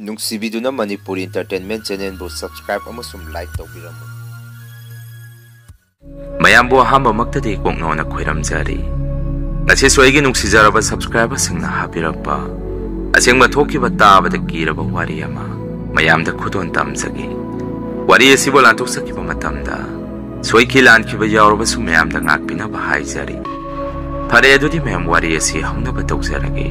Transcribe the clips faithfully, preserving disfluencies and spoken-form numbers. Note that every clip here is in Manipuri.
ꯅꯨꯡꯁꯤꯕꯤꯗꯨꯅ ꯃꯅꯤꯄꯨꯔ Entertainment Channelꯕꯨ subscribe ꯑꯃꯁꯨꯡ like ꯇꯧꯕꯤꯔꯝꯃꯨ꯫ ꯃꯌꯥꯝꯕꯨ ꯑꯍꯥꯟꯕꯃꯛꯇꯗꯤ ꯀꯣꯛꯅꯣꯅ ꯈꯣꯏꯔꯝꯖꯔꯤ꯫ ꯉꯁꯤꯁꯨ ꯑꯩꯒꯤ ꯅꯨꯡꯁꯤꯖꯔꯕ subscriberꯁꯤꯡꯅ ꯍꯥꯞꯄꯤꯔꯛꯄ ꯑꯁꯦꯡꯕ ꯊꯣꯛꯈꯤꯕ ꯇꯥꯕꯗ ꯀꯤꯔꯕ ꯋꯥꯔꯤ ꯑꯃ ꯃꯌꯥꯝꯗ ꯈꯨꯗꯣꯜ ꯇꯝꯖꯒꯦ꯫ ꯋꯥꯔꯤ ꯑꯁꯤꯕꯨ ꯂꯥꯟꯊꯣꯛꯆꯈꯤꯕ ꯃꯇꯝꯗ ꯁꯣꯏꯈꯤ ꯂꯥꯟꯈꯤꯕ ꯌꯥꯎꯔꯕꯁꯨ ꯃꯌꯥꯝꯗ ꯉꯥꯛꯄꯤꯅꯕ ꯍꯥꯏꯖꯔꯤ꯫ ꯐꯔꯦ, ꯑꯗꯨꯗꯤ ꯃꯌꯥꯝ ꯋꯥꯔꯤ ꯑꯁꯤ ꯍꯧꯅꯕ ꯇꯧꯖꯔꯒꯦ꯫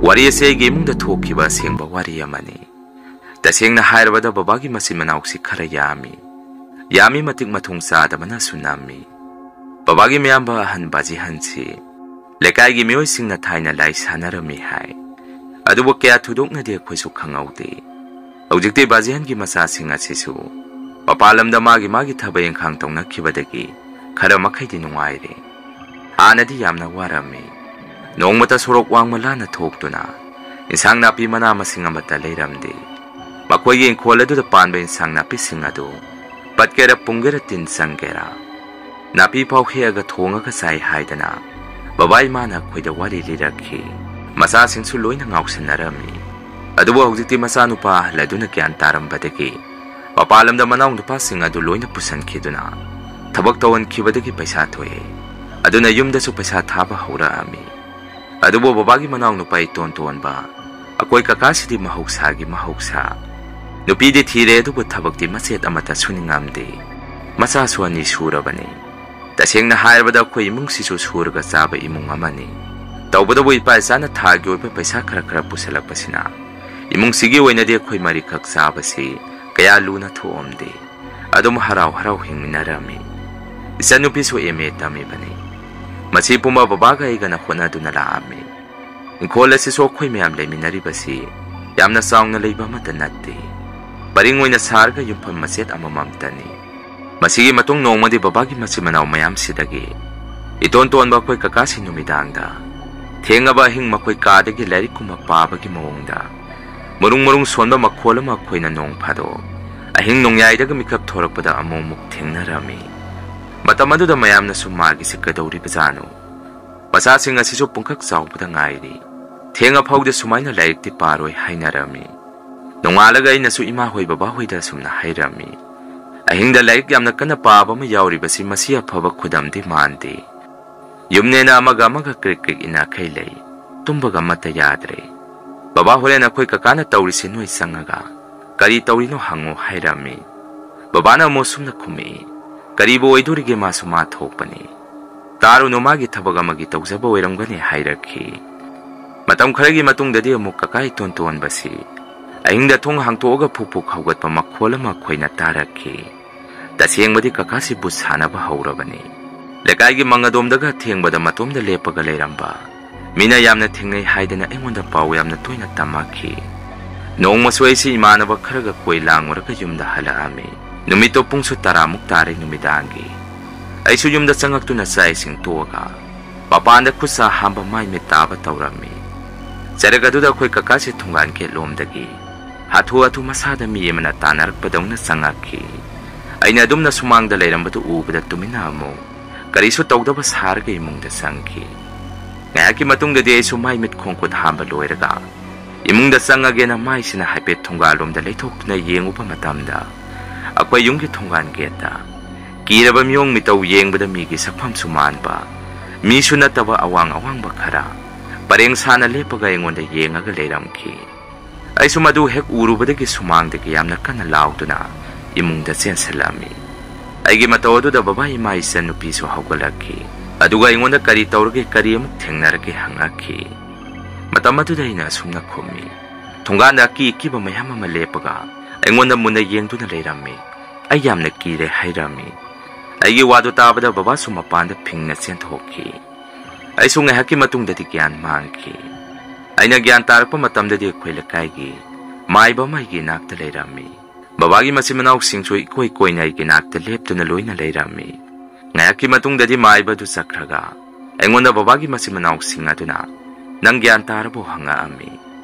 ꯋꯥꯔꯤ ꯑꯁꯤ ꯑꯩꯒꯤ ꯏꯃꯨꯡꯗ ꯊꯣꯛꯈꯤꯕ ꯑꯁꯦꯡꯕ ꯋꯥꯔꯤ ꯑꯃꯅꯤ꯫ ꯇꯁꯦꯡꯅ ꯍꯥꯏꯔꯕꯗ ꯕꯕꯥꯒꯤ ꯃꯆꯤꯟ ꯃꯅꯥꯎꯁꯤ ꯈꯔ ꯌꯥꯝꯃꯤ꯫ ꯌꯥꯝꯃꯤ ꯃꯇꯤꯛ ꯃꯊꯣꯡ ꯆꯥꯗꯕꯅꯁꯨ ꯅꯝꯃꯤ꯫ ꯕꯕꯥꯒꯤ ꯃꯌꯥꯝꯕ ꯑꯍꯟ ꯕꯥꯖꯤꯍꯟꯁꯤ ꯂꯩꯀꯥꯏꯒꯤ ꯃꯤꯑꯣꯏꯁꯤꯡꯅ ꯊꯥꯏꯅ ꯂꯥꯏ ꯁꯥꯟꯅꯔꯝꯃꯤ ꯍꯥꯏ꯫ ꯑꯗꯨꯕꯨ ꯀꯌꯥ ꯊꯣꯏꯗꯣꯛꯅꯗꯤ ꯑꯩꯈꯣꯏꯁꯨ ꯈꯪꯍꯧꯗꯦ꯫ ꯍꯧꯖꯤꯛꯇꯤ ꯕꯥꯖꯤꯍꯟꯒꯤ ꯃꯆꯥꯁꯤꯡ ꯑꯁꯤꯁꯨ ꯃꯄꯥꯟ ꯂꯝꯗ ꯃꯥꯒꯤ ꯃꯥꯒꯤ ꯊꯕꯛ ꯏꯪꯈꯥꯡ ꯇꯧꯅꯈꯤꯕꯗꯒꯤ ꯈꯔ ꯃꯈꯩꯗꯤ ꯅꯨꯡꯉꯥꯏꯔꯦ꯫ ꯍꯥꯟꯅꯗꯤ ꯌꯥꯝꯅ ꯋꯥꯔꯝꯃꯤ꯫ ꯅꯣꯡꯃꯇ ꯁꯣꯔꯣꯛ ꯋꯥꯡꯃ ꯂꯥꯟꯅ ꯊꯣꯛꯇꯨꯅ ꯏꯟꯁꯥꯡ ꯅꯥꯄꯤ ꯃꯅꯥ ꯃꯁꯤꯡ ꯑꯃꯠꯇ ꯂꯩꯔꯝꯗꯦ꯫ ꯃꯈꯣꯏꯒꯤ ꯏꯪꯈꯣꯜ ꯑꯗꯨꯗ ꯄꯥꯟꯕ ꯏꯟꯁꯥꯡ ꯅꯥꯄꯤꯁꯤꯡ ꯑꯗꯨ ꯄꯠꯀꯦꯔꯥ ꯄꯨꯝꯒꯦꯔꯥ ꯇꯤꯟ ꯆꯪꯒꯦꯔꯥ, ꯅꯥꯄꯤ ꯐꯥꯎ ꯍꯦꯛꯑꯒ ꯊꯣꯡꯉꯒ ꯆꯥꯏ ꯍꯥꯏꯗꯅ ꯕꯕꯥ ꯏꯃꯥꯅ ꯑꯩꯈꯣꯏꯗ ꯋꯥꯔꯤ ꯂꯤꯔꯛꯈꯤ꯫ ꯃꯆꯥꯁꯤꯡꯁꯨ ꯂꯣꯏꯅ ꯉꯥꯎꯁꯟꯅꯔꯝꯃꯤ꯫ ꯑꯗꯨꯕꯨ ꯍꯧꯖꯤꯛꯇꯤ ꯃꯆꯥꯅꯨꯄꯥ ꯑꯍꯜ ꯑꯗꯨꯅ ꯒ꯭ꯌꯥꯟ ꯇꯥꯔꯝꯕꯗꯒꯤ ꯃꯄꯥꯟ ꯂꯝꯗ ꯃꯅꯥꯎ ꯅꯨꯄꯥꯁꯤꯡ ꯑꯗꯨ ꯂꯣꯏꯅ ꯄꯨꯁꯟꯈꯤꯗꯨꯅ ꯊꯕꯛ ꯇꯧꯍꯟꯈꯤꯕꯗꯒꯤ ꯄꯩꯁꯥ ꯊꯣꯛꯑꯦ꯫ ꯑꯗꯨꯅ ꯌꯨꯝꯗꯁꯨ ꯄꯩꯁꯥ ꯊꯥꯕ ꯍꯧꯔꯛꯑꯝꯃꯤ꯫ ꯑꯗꯨꯕꯨ ꯕꯕꯥꯒꯤ ꯃꯅꯥꯎ ꯅꯨꯄꯥ ꯏꯇꯣꯟ ꯇꯣꯟꯕ ꯑꯩꯈꯣꯏ ꯀꯀꯥꯁꯤꯗꯤ ꯃꯍꯧꯁꯥꯒꯤ ꯃꯍꯧꯁꯥ꯫ ꯅꯨꯄꯤꯗꯤ ꯊꯤꯔꯦ, ꯑꯗꯨꯕꯨ ꯊꯕꯛꯇꯤ ꯃꯆꯦꯠ ꯑꯃꯠꯇ ꯁꯨꯅꯤꯡꯉꯝꯗꯦ꯫ ꯃꯆꯥꯁꯨ ꯑꯅꯤ ꯁꯨꯔꯕꯅꯤ꯫ ꯇꯁꯦꯡꯅ ꯍꯥꯏꯔꯕꯗ ꯑꯩꯈꯣꯏ ꯏꯃꯨꯡꯁꯤꯁꯨ ꯁꯨꯔꯒ ꯆꯥꯕ ꯏꯃꯨꯡ ꯑꯃꯅꯤ꯫ ꯇꯧꯕꯇꯕꯨ ꯏꯄꯥ ꯏꯆꯥꯅ ꯊꯥꯒꯤ ꯑꯣꯏꯕ ꯄꯩꯁꯥ ꯈꯔ ꯈꯔ ꯄꯨꯁꯜꯂꯛꯄꯁꯤꯅ ꯏꯃꯨꯡꯁꯤꯒꯤ ꯑꯣꯏꯅꯗꯤ ꯑꯩꯈꯣꯏ ꯃꯔꯤꯈꯛ ꯆꯥꯕꯁꯤ ꯀꯌꯥ ꯂꯨꯅ ꯊꯣꯛꯑꯝꯗꯦ꯫ ꯑꯗꯨꯝ ꯍꯔꯥꯎ ꯍꯔꯥꯎ ꯍꯤꯡꯃꯤꯟꯅꯔꯝꯃꯤ꯫ ꯏꯆꯟꯅꯨꯄꯤꯁꯨ M A ꯇꯝꯃꯤꯕꯅꯤ꯫ ꯃꯁꯤ ꯄꯨꯝꯕ ꯕꯕꯥꯒ ꯑꯩꯒꯅ ꯍꯣꯠꯅꯗꯨꯅ ꯂꯥꯛꯑꯝꯃꯤ꯫ ꯏꯪꯈꯣꯜ ꯑꯁꯤꯁꯨ ꯑꯩꯈꯣꯏ ꯃꯌꯥꯝ ꯂꯩꯃꯤꯟꯅꯔꯤꯕꯁꯤ ꯌꯥꯝꯅ ꯆꯥꯎꯅ ꯂꯩꯕ ꯑꯃꯠꯇ ꯅꯠꯇꯦ꯫ ꯄꯔꯤꯡ ꯑꯣꯏꯅ ꯁꯥꯔꯒ ꯌꯨꯝꯐꯝ ꯃꯆꯦꯠ ꯑꯃꯃꯝꯇꯅꯤ꯫ ꯃꯁꯤꯒꯤ ꯃꯇꯨꯡ ꯅꯣꯡꯃꯗꯤ ꯕꯕꯥꯒꯤ ꯃꯆꯤꯟ ꯃꯅꯥꯎ ꯃꯌꯥꯝꯁꯤꯗꯒꯤ ꯏꯇꯣꯟ ꯇꯣꯟꯕ ꯑꯩꯈꯣꯏ ꯀꯀꯥꯁꯤ ꯅꯨꯃꯤꯗꯥꯡꯗ ꯊꯦꯡꯉꯕ ꯑꯍꯤꯡ ꯃꯈꯣꯏ ꯀꯥꯗꯒꯤ ꯂꯥꯏꯔꯤꯛꯀꯨꯝꯕ ꯄꯥꯕꯒꯤ ꯃꯑꯣꯡꯗ ꯃꯔꯨꯡ ꯃꯔꯨꯡ ꯁꯣꯟꯕ ꯃꯈꯣꯜ ꯑꯃ ꯑꯩꯈꯣꯏꯅ ꯅꯣꯡ ꯐꯥꯗꯣꯛ ꯑꯍꯤꯡ ꯅꯣꯡꯌꯥꯏꯗꯒ ꯃꯤꯀꯞ ꯊꯣꯔꯛꯄꯗ ꯑꯃꯨꯛ ꯑꯃꯨꯛ ꯊꯦꯡꯅꯔꯝꯃꯤ꯫ ꯃꯇꯝ ꯑꯗꯨꯗ ꯃꯌꯥꯝꯅꯁꯨ ꯃꯥꯒꯤꯁꯤ ꯀꯩꯗꯧꯔꯤꯕꯖꯥꯠꯅꯣ? ꯃꯆꯥꯁꯤꯡ ꯑꯁꯤꯁꯨ ꯄꯨꯡꯀꯛ ꯆꯥꯎꯕꯗ ꯉꯥꯏꯔꯤ꯫ ꯊꯦꯡꯉꯐꯥꯎꯗ ꯁꯨꯃꯥꯏꯅ ꯂꯥꯏꯔꯤꯛꯇꯤ ꯄꯥꯔꯣꯏ ꯍꯥꯏꯅꯔꯝꯃꯤ꯫ ꯅꯣꯡꯉꯥꯜꯂꯒ ꯑꯩꯅꯁꯨ ꯏꯃꯥ ꯍꯣꯏ ꯕꯕꯥ ꯍꯣꯏꯗ ꯑꯁꯨꯝꯅ ꯍꯥꯏꯔꯝꯃꯤ꯫ ꯑꯍꯤꯡꯗ ꯂꯥꯏꯔꯤꯛ ꯌꯥꯝꯅ ꯀꯟꯅ ꯄꯥꯕ ꯑꯃ ꯌꯥꯎꯔꯤꯕꯁꯤ ꯃꯁꯤ ꯑꯐꯕ ꯈꯨꯗꯝꯗꯤ ꯃꯥꯟꯗꯦ꯫ ꯌꯨꯝꯅꯦꯅ ꯑꯃꯒ ꯑꯃꯒ ꯀ꯭ꯔꯤꯛ ꯀ꯭ꯔꯤꯛ ꯏꯟꯅꯈꯩ ꯂꯩ꯫ ꯇꯨꯝꯕꯒ ꯑꯃꯠꯇ ꯌꯥꯗ꯭ꯔꯦ꯫ "ꯕꯕꯥ, ꯍꯣꯔꯦꯟ ꯑꯩꯈꯣꯏ ꯀꯀꯥꯅ ꯇꯧꯔꯤꯁꯤ ꯅꯣꯏ ꯆꯪꯉꯒ ꯀꯔꯤ ꯇꯧꯔꯤꯅꯣ ꯍꯪꯉꯨ" ꯍꯥꯏꯔꯝꯃꯤ꯫ ꯕꯕꯥꯅ ꯑꯃꯨꯛ ꯁꯨꯝꯅ ꯈꯨꯝꯃꯛꯏ, "ꯀꯔꯤꯕꯨ ꯑꯣꯏꯗꯣꯔꯤꯒꯦ, ꯃꯥꯁꯨ ꯃꯥ ꯊꯣꯛꯄꯅꯤ꯫ ꯇꯥꯔꯨꯅꯨ, ꯃꯥꯒꯤ ꯊꯕꯛ ꯑꯃꯒꯤ ꯇꯧꯖꯕ ꯑꯣꯏꯔꯝꯒꯅꯤ" ꯍꯥꯏꯔꯛꯈꯤ꯫ ꯃꯇꯝ ꯈꯔꯒꯤ ꯃꯇꯨꯡꯗꯗꯤ ꯑꯃꯨꯛ ꯀꯀꯥ ꯏꯇꯣꯟ ꯇꯣꯟꯕꯁꯤ ꯑꯍꯤꯡꯗ ꯊꯣꯡ ꯍꯥꯡꯇꯣꯛꯑꯒ ꯐꯨꯛ ꯐꯨꯛ ꯍꯧꯒꯠꯄ ꯃꯈꯣꯜ ꯑꯃ ꯑꯩꯈꯣꯏꯅ ꯇꯥꯔꯛꯈꯤ꯫ ꯇꯁꯦꯡꯕꯗꯤ ꯀꯀꯥꯁꯤ ꯕꯨꯠ ꯁꯥꯟꯅꯕ ꯍꯧꯔꯕꯅꯤ꯫ ꯂꯩꯀꯥꯏꯒꯤ ꯃꯪ ꯑꯗꯣꯝꯗꯒ ꯊꯦꯡꯕꯗ ꯃꯇꯣꯝꯗ ꯂꯦꯞꯄꯒ ꯂꯩꯔꯝꯕ, ꯃꯤꯅ ꯌꯥꯝꯅ ꯊꯦꯡꯅꯩ ꯍꯥꯏꯗꯅ ꯑꯩꯉꯣꯟꯗ ꯄꯥꯎ ꯌꯥꯝꯅ ꯇꯣꯏꯅ ꯇꯝꯃꯛꯈꯤ꯫ ꯅꯣꯡꯃꯁꯨ ꯑꯩꯁꯤ ꯏꯃꯥꯟꯅꯕ ꯈꯔꯒ ꯀꯣꯏ ꯂꯥꯡꯉꯨꯔꯒ ꯌꯨꯝꯗ ꯍꯜꯂꯛꯑꯝꯃꯤ꯫ ꯅꯨꯃꯤꯠꯇꯣ ꯄꯨꯡꯁꯨ ꯇꯔꯥꯃꯨꯛ ꯇꯥꯔꯦ ꯅꯨꯃꯤꯗꯥꯡꯒꯤ꯫ ꯑꯩꯁꯨ ꯌꯨꯝꯗ ꯆꯪꯉꯛꯇꯨꯅ ꯆꯥꯛ ꯏꯁꯤꯡ ꯇꯣꯛꯑꯒ ꯃꯄꯥꯟꯗ ꯈꯨꯠ ꯁꯥ ꯍꯥꯝꯕ ꯃꯥꯏ ꯃꯤꯠ ꯇꯥꯕ ꯇꯧꯔꯝꯃꯤ꯫ ꯆꯔꯛ ꯑꯗꯨꯗ ꯑꯩꯈꯣꯏ ꯀꯀꯥꯁꯦ ꯊꯣꯡꯒꯥꯟ ꯒꯦꯠꯂꯣꯝꯗꯒꯤ ꯍꯥꯊꯨ ꯍꯥꯊꯨ ꯃꯁꯥꯗ ꯃꯤ ꯑꯃꯅ ꯇꯥꯟꯅꯔꯛꯄꯗꯧꯅ ꯆꯪꯉꯛꯈꯤ꯫ ꯑꯩꯅ ꯑꯗꯨꯝꯅ ꯁꯨꯃꯥꯡꯗ ꯂꯩꯔꯝꯕꯗꯨ ꯎꯕꯗ ꯇꯨꯃꯤꯟꯅ ꯑꯃꯨꯛ ꯀꯔꯤꯁꯨ ꯇꯧꯗꯕ ꯁꯥꯔꯒ ꯏꯃꯨꯡꯗ ꯆꯪꯈꯤ꯫ ꯉꯥꯏꯍꯥꯛꯀꯤ ꯃꯇꯨꯡꯗꯗꯤ ꯑꯩꯁꯨ ꯃꯥꯏ ꯃꯤꯠ ꯈꯣꯡ ꯈꯨꯠ ꯍꯥꯝꯕ ꯂꯣꯏꯔꯒ ꯏꯃꯨꯡꯗ ꯆꯪꯉꯒꯦꯅ ꯃꯥꯏꯁꯤꯅ ꯍꯥꯏꯐꯦꯠ ꯊꯣꯡꯒꯥꯜꯂꯣꯝꯗ ꯂꯩꯊꯣꯛꯇꯨꯅ ꯌꯦꯡꯉꯨꯕ ꯃꯇꯝꯗ, ꯑꯩꯈꯣꯏ ꯌꯨꯝꯒꯤ ꯊꯣꯡꯒꯥꯟ ꯒꯦꯠꯇ ꯀꯤꯔꯕ ꯃꯤꯑꯣꯡ ꯃꯤꯇꯧ ꯌꯦꯡꯕꯗ ꯃꯤꯒꯤ ꯁꯛꯐꯝꯁꯨ ꯃꯥꯟꯕ, ꯃꯤꯁꯨ ꯅꯠꯇꯕ ꯑꯋꯥꯡ ꯑꯋꯥꯡꯕ ꯈꯔ ꯄꯔꯦꯡ ꯁꯥꯅ ꯂꯦꯞꯄꯒ ꯑꯩꯉꯣꯟꯗ ꯌꯦꯡꯉꯒ ꯂꯩꯔꯝꯈꯤ꯫ ꯑꯩꯁꯨ ꯃꯗꯨ ꯍꯦꯛ ꯎꯔꯨꯕꯗꯒꯤ ꯁꯨꯃꯥꯡꯗꯒꯤ ꯌꯥꯝꯅ ꯀꯟꯅ ꯂꯥꯎꯗꯨꯅ ꯏꯃꯨꯡꯗ ꯆꯦꯟꯁꯤꯜꯂꯝꯃꯤ꯫ ꯑꯩꯒꯤ ꯃꯇꯧ ꯑꯗꯨꯗ ꯕꯕꯥ, ꯏꯃꯥ, ꯏꯆꯟꯅꯨꯄꯤꯁꯨ ꯍꯧꯒꯠꯂꯛꯈꯤ꯫ ꯑꯗꯨꯒ ꯑꯩꯉꯣꯟꯗ "ꯀꯔꯤ ꯇꯧꯔꯒꯦ, ꯀꯔꯤ ꯑꯃꯨꯛ ꯊꯦꯡꯅꯔꯒꯦ?" ꯍꯪꯉꯛꯈꯤ꯫ ꯃꯇꯝ ꯑꯗꯨꯗ ꯑꯩꯅ ꯑꯁꯨꯝꯅ ꯈꯨꯝꯃꯤ, "ꯊꯣꯡꯒꯥꯟꯗ ꯑꯀꯤ ꯑꯀꯤꯕ ꯃꯌꯥꯝ ꯑꯃ ꯂꯦꯞꯄꯒ ꯑꯩꯉꯣꯟꯗ ꯃꯨꯟꯅ ꯌꯦꯡꯗꯨꯅ ꯂꯩꯔꯝꯃꯤ꯫ ꯑꯩ ꯌꯥꯝꯅ ꯀꯤꯔꯦ" ꯍꯥꯏꯔꯝꯃꯤ꯫ ꯑꯩꯒꯤ ꯋꯥꯗꯨ ꯇꯥꯕꯗ ꯕꯕꯥꯁꯨ ꯃꯄꯥꯟꯗ ꯐꯤꯡꯅ ꯆꯦꯟꯊꯣꯛꯈꯤ꯫ ꯑꯩꯁꯨ ꯉꯥꯏꯍꯥꯛꯀꯤ ꯃꯇꯨꯡꯗꯗꯤ ꯒ꯭ꯌꯥꯟ ꯃꯥꯡꯈꯤ꯫ ꯑꯩꯅ ꯒ꯭ꯌꯥꯟ ꯇꯥꯔꯛꯄ ꯃꯇꯝꯗꯗꯤ ꯑꯩꯈꯣꯏ ꯂꯩꯀꯥꯏꯒꯤ ꯃꯥꯏꯕ ꯑꯃ ꯑꯩꯒꯤ ꯏꯅꯥꯛꯇ ꯂꯩꯔꯝꯃꯤ꯫ ꯕꯕꯥꯒꯤ ꯃꯆꯤꯟ ꯃꯅꯥꯎꯁꯤꯡꯁꯨ ꯏꯀꯣꯏ ꯀꯣꯏꯅ ꯑꯩꯒꯤ ꯅꯥꯛꯇ ꯂꯦꯞꯇꯨꯅ ꯂꯣꯏꯅ ꯂꯩꯔꯝꯃꯤ꯫ ꯉꯥꯏꯍꯥꯛꯀꯤ ꯃꯇꯨꯡꯗꯗꯤ ꯃꯥꯏꯕ ꯑꯗꯨ ꯆꯠꯈ꯭ꯔꯒ ꯑꯩꯉꯣꯟꯗ ꯕꯕꯥꯒꯤ ꯃꯆꯤꯟ ꯃꯅꯥꯎꯁꯤꯡ ꯑꯗꯨꯅ, "ꯅꯪ ꯒ꯭ꯌꯥꯟ ꯇꯥꯔꯕꯣ?" ꯍꯪꯉꯛꯑꯝꯃꯤ꯫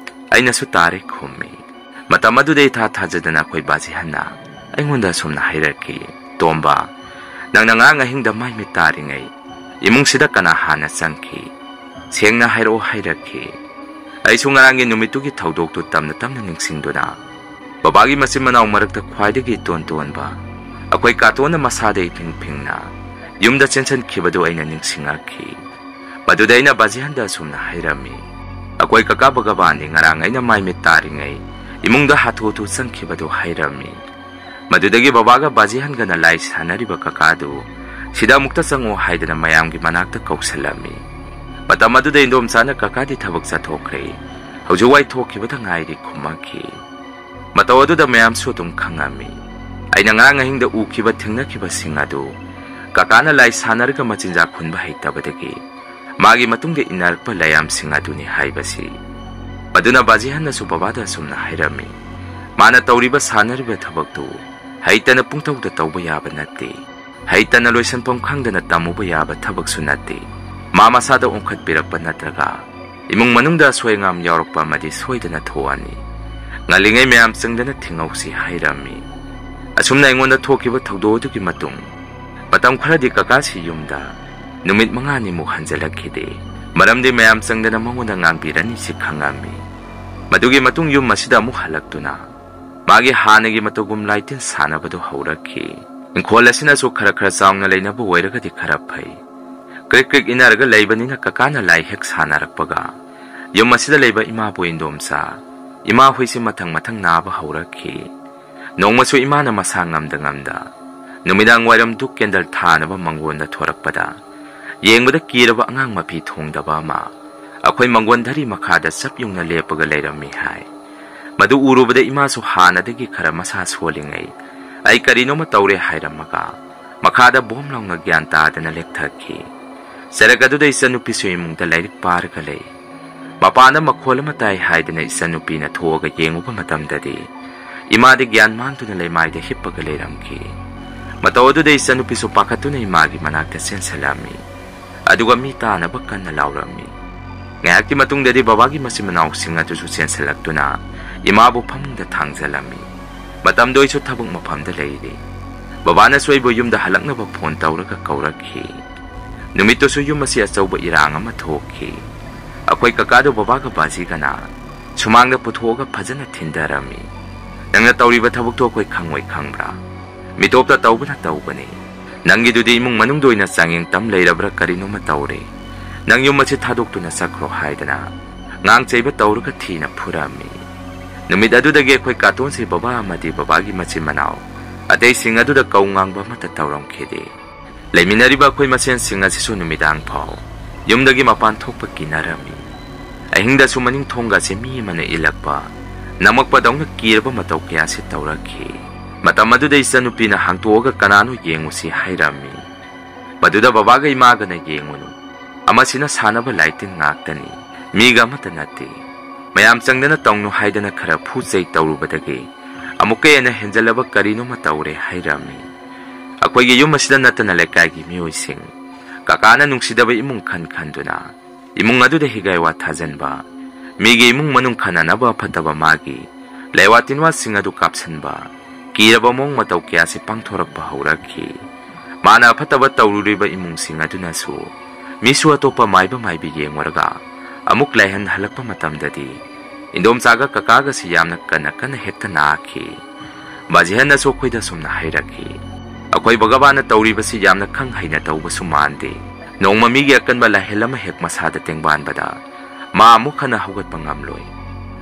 ꯑꯩꯅꯁꯨ "ꯇꯥꯔꯦ" ꯈꯨꯝꯃꯤ꯫ ꯃꯇꯝ ꯑꯗꯨꯗ ꯏꯊꯥ ꯊꯥꯖꯗꯅ ꯑꯩꯈꯣꯏ ꯕꯥꯖꯤꯍꯟꯅ ꯑꯩꯉꯣꯟꯗ ꯑꯁꯨꯝꯅ ꯍꯥꯏꯔꯛꯈꯤ, "ꯇꯣꯝꯕ, ꯅꯪꯅ ꯉꯔꯥꯡ ꯑꯍꯤꯡꯗ ꯃꯥꯏ ꯃꯤꯠ ꯇꯥꯔꯤꯉꯩ ꯏꯃꯨꯡꯁꯤꯗ ꯀꯅꯥ ꯍꯥꯟꯅ ꯆꯪꯈꯤ? ꯁꯦꯡꯅ ꯍꯥꯏꯔꯛꯑꯣ" ꯍꯥꯏꯔꯛꯈꯤ꯫ ꯑꯩꯁꯨ ꯉꯔꯥꯡꯒꯤ ꯅꯨꯃꯤꯠꯇꯨꯒꯤ ꯊꯧꯗꯣꯛꯇꯨ ꯇꯝꯅ ꯇꯝꯅ ꯅꯤꯡꯁꯤꯡꯗꯨꯅ, ꯕꯕꯥꯒꯤ ꯃꯆꯤꯟ ꯃꯅꯥꯎ ꯃꯔꯛꯇ ꯈ꯭ꯋꯥꯏꯗꯒꯤ ꯏꯇꯣꯟ ꯇꯣꯟꯕ ꯑꯩꯈꯣꯏ ꯀꯥꯇꯣꯟꯅ ꯃꯁꯥꯗ ꯏꯐꯤꯡ ꯐꯤꯡꯅ ꯌꯨꯝꯗ ꯆꯦꯟꯁꯤꯟꯈꯤꯕꯗꯨ ꯑꯩꯅ ꯅꯤꯡꯁꯤꯡꯉꯛꯈꯤ꯫ ꯃꯗꯨꯗ ꯑꯩꯅ ꯕꯥꯖꯤꯍꯟꯗ ꯑꯁꯨꯝꯅ ꯍꯥꯏꯔꯝꯃꯤ, "ꯑꯩꯈꯣꯏ ꯀꯀꯥ ꯚꯒꯕꯥꯟꯗꯤ ꯉꯔꯥꯡ ꯑꯩꯅ ꯃꯥꯏ ꯃꯤꯠ ꯇꯥꯔꯤꯉꯩ ꯏꯃꯨꯡꯗ ꯍꯥꯊꯨ ꯍꯥꯊꯨ ꯆꯪꯈꯤꯕꯗꯨ ꯍꯥꯏꯔꯝꯃꯤ꯫" ꯃꯗꯨꯗꯒꯤ ꯕꯕꯥꯒ ꯕꯥꯖꯤꯍꯟꯒꯅ ꯂꯥꯏ ꯁꯥꯟꯅꯔꯤꯕ ꯀꯀꯥꯗꯨ ꯁꯤꯗ ꯑꯃꯨꯛꯇ ꯆꯪꯉꯣ ꯍꯥꯏꯗꯅ ꯃꯌꯥꯝꯒꯤ ꯃꯅꯥꯛꯇ ꯀꯧꯁꯜꯂꯝꯃꯤ꯫ ꯃꯇꯝ ꯑꯗꯨꯗ ꯏꯟꯗꯣꯝꯆꯥꯅ ꯀꯀꯥꯗꯤ ꯊꯕꯛ ꯆꯠꯊꯣꯛꯈ꯭ꯔꯦ, ꯍꯧꯖꯤꯛ ꯋꯥꯏ ꯊꯣꯛꯈꯤꯕꯗ ꯉꯥꯏꯔꯤ ꯈꯨꯝꯃꯛꯈꯤ꯫ ꯃꯇꯧ ꯑꯗꯨꯗ ꯃꯌꯥꯝꯁꯨ ꯑꯗꯨꯝ ꯈꯪꯉꯝꯃꯤ꯫ ꯑꯩꯅ ꯉꯔꯥꯡ ꯑꯍꯤꯡꯗ ꯎꯈꯤꯕ ꯊꯦꯡꯅꯈꯤꯕꯁꯤꯡ ꯑꯗꯨ ꯀꯀꯥꯅ ꯂꯥꯏ ꯁꯥꯟꯅꯔꯒ ꯃꯆꯤꯟꯖꯥꯛ ꯍꯨꯟꯕ ꯍꯩꯇꯕꯗꯒꯤ ꯃꯥꯒꯤ ꯃꯇꯨꯡꯗ ꯏꯟꯅꯔꯛꯄ ꯂꯥꯏꯌꯥꯝꯁꯤꯡ ꯑꯗꯨꯅꯤ ꯍꯥꯏꯕꯁꯤ꯫ ꯃꯗꯨꯅ ꯕꯥꯖꯤꯍꯟꯅꯁꯨ ꯕꯕꯥꯗ ꯑꯁꯨꯝꯅ ꯍꯥꯏꯔꯝꯃꯤ, "ꯃꯥꯅ ꯇꯧꯔꯤꯕ ꯁꯥꯟꯅꯔꯤꯕ ꯊꯕꯛꯇꯨ ꯍꯩꯇꯅ ꯄꯨꯡꯇꯧꯗ ꯇꯧꯕ ꯌꯥꯕ ꯅꯠꯇꯦ꯫ ꯍꯩꯇꯅ ꯂꯣꯏꯁꯟꯐꯝ ꯈꯪꯗꯅ ꯇꯝꯃꯨꯕ ꯌꯥꯕ ꯊꯕꯛꯁꯨ ꯅꯠꯇꯦ꯫ ꯃꯥ ꯃꯁꯥꯗ ꯑꯣꯟꯈꯠꯄꯤꯔꯛꯄ ꯅꯠꯇ꯭ꯔꯒ ꯏꯃꯨꯡ ꯃꯅꯨꯡꯗ ꯑꯁꯣꯏ ꯑꯉꯥꯝ ꯌꯥꯎꯔꯛꯄ ꯑꯃꯗꯤ ꯁꯣꯏꯗꯅ ꯊꯣꯛꯑꯅꯤ꯫ ꯉꯜꯂꯤꯉꯩ ꯃꯌꯥꯝ ꯆꯪꯗꯅ ꯊꯤꯡꯍꯧꯁꯤ" ꯍꯥꯏꯔꯝꯃꯤ꯫ ꯑꯁꯨꯝꯅ ꯑꯩꯉꯣꯟꯗ ꯊꯣꯛꯈꯤꯕ ꯊꯧꯗꯣꯛ ꯑꯗꯨꯒꯤ ꯃꯇꯨꯡ ꯃꯇꯝ ꯈꯔꯗꯤ ꯀꯀꯥꯁꯤ ꯌꯨꯝꯗ ꯅꯨꯃꯤꯠ ꯃꯉꯥꯅꯤꯃꯨꯛ ꯍꯟꯖꯤꯜꯂꯛꯈꯤꯗꯦ꯫ ꯃꯔꯝꯗꯤ ꯃꯌꯥꯝ ꯆꯪꯗꯅ ꯃꯉꯣꯟꯗ ꯉꯥꯡꯕꯤꯔꯅꯤ ꯁꯤ ꯈꯪꯉꯝꯃꯤ꯫ ꯃꯗꯨꯒꯤ ꯃꯇꯨꯡ ꯌꯨꯝ ꯑꯁꯤꯗ ꯑꯃꯨꯛ ꯍꯜꯂꯛꯇꯨꯅ ꯃꯥꯒꯤ ꯍꯥꯟꯅꯒꯤ ꯃꯇꯧꯒꯨꯝ ꯂꯥꯏꯇꯤꯟ ꯁꯥꯟꯅꯕꯗꯨ ꯍꯧꯔꯛꯈꯤ꯫ ꯏꯪꯈꯣꯜ ꯑꯁꯤꯅꯁꯨ ꯈꯔ ꯈꯔ ꯆꯥꯎꯅ ꯂꯩꯅꯕ ꯑꯣꯏꯔꯒꯗꯤ ꯈꯔ ꯐꯩ꯫ ꯀ꯭ꯔꯤꯛ ꯀ꯭ꯔꯤꯛ ꯏꯟꯅꯔꯒ ꯂꯩꯕꯅꯤꯅ ꯀꯀꯥꯅ ꯂꯥꯏ ꯍꯦꯛ ꯁꯥꯟꯅꯔꯛꯄꯒ ꯌꯨꯝ ꯑꯁꯤꯗ ꯂꯩꯕ ꯏꯃꯥꯕꯨ ꯏꯟꯗꯣꯝꯆꯥ, ꯏꯃꯥ ꯍꯨꯏꯁꯤ ꯃꯊꯪ ꯃꯊꯪ ꯅꯥꯕ ꯍꯧꯔꯛꯈꯤ꯫ ꯅꯣꯡꯃꯁꯨ ꯏꯃꯥꯅ ꯃꯁꯥ ꯉꯝꯗ ꯉꯝꯗ ꯅꯨꯃꯤꯗꯥꯡ ꯋꯥꯏꯔꯝ ꯙꯨꯞ ꯀꯦꯟꯗꯜ ꯊꯥꯅꯕ ꯃꯪꯒꯣꯟꯗ ꯊꯣꯔꯛꯄꯗ, ꯌꯦꯡꯕꯗ ꯀꯤꯔꯕ ꯑꯉꯥꯡ ꯃꯄꯤ ꯊꯣꯡꯗꯕ ꯑꯃ ꯑꯩꯈꯣꯏ ꯃꯪꯒꯣꯟ ꯙꯔꯤ ꯃꯈꯥꯗ ꯆꯞ ꯌꯨꯡꯅ ꯂꯦꯞꯄꯒ ꯂꯩꯔꯝꯃꯤ ꯍꯥꯏ꯫ ꯃꯗꯨ ꯎꯔꯨꯕꯗ ꯏꯃꯥꯁꯨ ꯍꯥꯟꯅꯗꯒꯤ ꯈꯔ ꯃꯁꯥ ꯁꯣꯜꯂꯤꯉꯩ ꯑꯩ ꯀꯔꯤꯅꯣꯃ ꯇꯧꯔꯦ ꯍꯥꯏꯔꯝꯃꯒ ꯃꯈꯥꯗ ꯕꯣꯝ ꯂꯥꯎꯅ ꯒ꯭ꯌꯥꯟ ꯇꯥꯗꯅ ꯂꯦꯛꯊꯈꯤ꯫ ꯆꯔꯛ ꯑꯗꯨꯗ ꯏꯆꯟꯅꯨꯄꯤꯁꯨ ꯏꯃꯨꯡꯗ ꯂꯥꯏꯔꯤꯛ ꯄꯥꯔꯒ ꯂꯩ꯫ ꯃꯄꯥꯟꯗ ꯃꯈꯣꯜ ꯑꯃ ꯇꯥꯏ ꯍꯥꯏꯗꯅ ꯏꯆꯟꯅꯨꯄꯤꯅ ꯊꯣꯛꯑꯒ ꯌꯦꯡꯉꯨꯕ ꯃꯇꯝꯗꯗꯤ ꯏꯃꯥꯗꯤ ꯒ꯭ꯌꯥꯟ ꯃꯥꯡꯗꯨꯅ ꯂꯩꯃꯥꯏꯗ ꯍꯤꯞꯄꯒ ꯂꯩꯔꯝꯈꯤ꯫ ꯃꯇꯧ ꯑꯗꯨꯗ ꯏꯆꯟꯅꯨꯄꯤꯁꯨ ꯄꯥꯈꯠꯇꯨꯅ ꯏꯃꯥꯒꯤ ꯃꯅꯥꯛꯇ ꯆꯦꯟꯁꯤꯜꯂꯝꯃꯤ꯫ ꯑꯗꯨꯒ ꯃꯤ ꯇꯥꯅꯕ ꯀꯟꯅ ꯂꯥꯎꯔꯝꯃꯤ꯫ ꯉꯥꯏꯍꯥꯛꯀꯤ ꯃꯇꯨꯡꯗꯗꯤ ꯕꯕꯥꯒꯤ ꯃꯆꯤꯟ ꯃꯅꯥꯎꯁꯤꯡ ꯑꯗꯨꯁꯨ ꯆꯦꯟꯁꯤꯜꯂꯛꯇꯨꯅ ꯏꯃꯥꯕꯨ ꯐꯃꯨꯡꯗ ꯊꯥꯡꯖꯜꯂꯝꯃꯤ꯫ ꯃꯇꯝꯗꯣ ꯑꯩꯁꯨ ꯊꯕꯛ ꯃꯐꯝꯗ ꯂꯩꯔꯤ꯫ ꯕꯕꯥꯅꯁꯨ ꯑꯩꯕꯨ ꯌꯨꯝꯗ ꯍꯜꯂꯛꯅꯕ ꯐꯣꯟ ꯇꯧꯔꯒ ꯀꯧꯔꯛꯈꯤ꯫ ꯅꯨꯃꯤꯠꯇꯨꯁꯨ ꯌꯨꯝ ꯑꯁꯤ ꯑꯆꯧꯕ ꯏꯔꯥꯡ ꯑꯃ ꯊꯣꯛꯈꯤ꯫ ꯑꯩꯈꯣꯏ ꯀꯀꯥꯗꯣ ꯕꯕꯥꯒ ꯕꯥꯖꯤꯒꯅ ꯁꯨꯃꯥꯡꯗ ꯄꯨꯊꯣꯛꯑꯒ ꯐꯖꯅ ꯊꯤꯟꯊꯔꯝꯃꯤ꯫ "ꯅꯪꯅ ꯇꯧꯔꯤꯕ ꯊꯕꯛꯇꯣ ꯑꯩꯈꯣꯏ ꯈꯪꯉꯣꯏ ꯈꯪꯕ꯭ꯔꯥ? ꯃꯤꯇꯣꯞꯇ ꯇꯧꯕꯅ ꯇꯧꯕꯅꯤ꯫ ꯅꯪꯒꯤꯗꯨꯗꯤ ꯏꯃꯨꯡ ꯃꯅꯨꯡꯗ ꯑꯣꯏꯅ ꯆꯥꯡꯌꯦꯡ ꯇꯝ ꯂꯩꯔꯕ꯭ꯔꯥ ꯀꯔꯤꯅꯣꯃ ꯇꯧꯔꯦ꯫ ꯅꯪ ꯌꯨꯝ ꯑꯁꯤ ꯊꯥꯗꯣꯛꯇꯨꯅ ꯆꯠꯈ꯭ꯔꯣ" ꯍꯥꯏꯗꯅ ꯉꯥꯡ ꯆꯩꯕ ꯇꯧꯔꯒ ꯊꯤꯅ ꯐꯨꯔꯝꯃꯤ꯫ ꯅꯨꯃꯤꯠ ꯑꯗꯨꯗꯒꯤ ꯑꯩꯈꯣꯏ ꯀꯥꯇꯣꯟꯁꯦ ꯕꯕꯥ ꯑꯃꯗꯤ ꯕꯕꯥꯒꯤ ꯃꯆꯤꯟ ꯃꯅꯥꯎ ꯑꯇꯩꯁꯤꯡ ꯑꯗꯨꯗ ꯀꯧ ꯉꯥꯡꯕ ꯑꯃꯠꯇ ꯇꯧꯔꯝꯈꯤꯗꯦ꯫ ꯂꯩꯃꯤꯟꯅꯔꯤꯕ ꯑꯩꯈꯣꯏ ꯃꯁꯦꯟꯁꯤꯡ ꯑꯁꯤꯁꯨ ꯅꯨꯃꯤꯗꯥꯡ ꯐꯥꯎ ꯌꯨꯝꯗꯒꯤ ꯃꯄꯥꯟ ꯊꯣꯛꯄ ꯀꯤꯅꯔꯝꯃꯤ꯫ ꯑꯍꯤꯡꯗꯁꯨ ꯃꯅꯤꯡ ꯊꯣꯡꯒ ꯑꯁꯤ ꯃꯤ ꯑꯃꯅ ꯏꯜꯂꯛꯄ, ꯅꯝꯃꯛꯄꯗꯧꯅ ꯀꯤꯔꯕ ꯃꯇꯧ ꯀꯌꯥꯁꯤ ꯇꯧꯔꯛꯈꯤ꯫ ꯃꯇꯝ ꯑꯗꯨꯗ ꯏꯆꯟꯅꯨꯄꯤꯅ ꯍꯥꯡꯇꯣꯛꯑꯒ "ꯀꯅꯥꯅꯣ ꯌꯦꯡꯉꯨꯁꯤ" ꯍꯥꯏꯔꯝꯃꯤ꯫ ꯃꯗꯨꯗ ꯕꯕꯥꯒ ꯏꯃꯥꯒꯅ "ꯌꯦꯡꯉꯨꯅꯨ, ꯑꯃꯁꯤꯅ ꯁꯥꯟꯅꯕ ꯂꯥꯏꯇꯤꯟ ꯉꯥꯛꯇꯅꯤ, ꯃꯤꯒ ꯑꯃꯠꯇ ꯅꯠꯇꯦ꯫ ꯃꯌꯥꯝ ꯆꯪꯗꯅ ꯇꯧꯅꯨ" ꯍꯥꯏꯗꯅ ꯈꯔ ꯐꯨ ꯆꯩ ꯇꯧꯔꯨꯕꯗꯒꯤ ꯑꯃꯨꯛꯀ ꯍꯦꯟꯅ ꯍꯦꯟꯖꯜꯂꯕ ꯀꯔꯤꯅꯣꯃ ꯇꯧꯔꯦ ꯍꯥꯏꯔꯝꯃꯤ꯫ ꯑꯩꯈꯣꯏꯒꯤ ꯌꯨꯝ ꯑꯁꯤꯗ ꯅꯠꯇꯅ ꯂꯩꯀꯥꯏꯒꯤ ꯃꯤꯑꯣꯏꯁꯤꯡ, ꯀꯀꯥꯅ ꯅꯨꯡꯁꯤꯗꯕ ꯏꯃꯨꯡ ꯈꯟ ꯈꯟꯗꯨꯅ ꯏꯃꯨꯡ ꯑꯗꯨꯗ ꯍꯤꯒꯥꯏ ꯋꯥ ꯊꯥꯖꯟꯕ, ꯃꯤꯒꯤ ꯏꯃꯨꯡ ꯃꯅꯨꯡ ꯈꯟꯅꯅꯕ ꯑꯐꯠꯇꯕ ꯃꯥꯒꯤ ꯂꯩꯋꯥ ꯇꯤꯟꯋꯥꯁꯤꯡ ꯑꯗꯨ ꯀꯥꯞꯁꯟꯕ, ꯀꯤꯔꯕ ꯃꯑꯣꯡ ꯃꯇꯧ ꯀꯌꯥꯁꯤ ꯄꯥꯡꯊꯣꯔꯛꯄ ꯍꯧꯔꯛꯈꯤ꯫ ꯃꯥꯅ ꯑꯐꯠꯇꯕ ꯇꯧꯔꯨꯔꯤꯕ ꯏꯃꯨꯡꯁꯤꯡ ꯑꯗꯨꯅꯁꯨ ꯃꯤꯁꯨ ꯑꯇꯣꯞꯄ ꯃꯥꯏꯕ ꯃꯥꯏꯕꯤ ꯌꯦꯡꯉꯨꯔꯒ ꯑꯃꯨꯛ ꯂꯥꯏꯍꯟ ꯍꯜꯂꯛꯄ ꯃꯇꯝꯗꯗꯤ ꯏꯟꯗꯣꯝꯆꯥꯒ ꯀꯀꯥꯒꯁꯤ ꯌꯥꯝꯅ ꯀꯟꯅ ꯀꯟꯅ ꯍꯦꯛꯇ ꯅꯥꯈꯤ꯫ ꯕꯥꯖꯤꯍꯟꯅꯁꯨ ꯑꯩꯈꯣꯏꯗ ꯑꯁꯨꯝꯅ ꯍꯥꯏꯔꯛꯈꯤ, "ꯑꯩꯈꯣꯏ ꯕꯒꯕꯥꯅ ꯇꯧꯔꯤꯕꯁꯤ ꯌꯥꯝꯅ ꯈꯪ ꯍꯩꯅ ꯇꯧꯕꯁꯨ ꯃꯥꯟꯗꯦ꯫ ꯅꯣꯡꯃ ꯃꯤꯒꯤ ꯑꯀꯟꯕ ꯂꯥꯏꯍꯜ ꯑꯃ ꯍꯦꯛ ꯃꯁꯥꯗ ꯇꯦꯡꯕꯥꯟꯕꯗ ꯃꯥ ꯑꯃꯨꯛ ꯍꯟꯅ ꯍꯧꯒꯠꯄ ꯉꯝꯂꯣꯏ꯫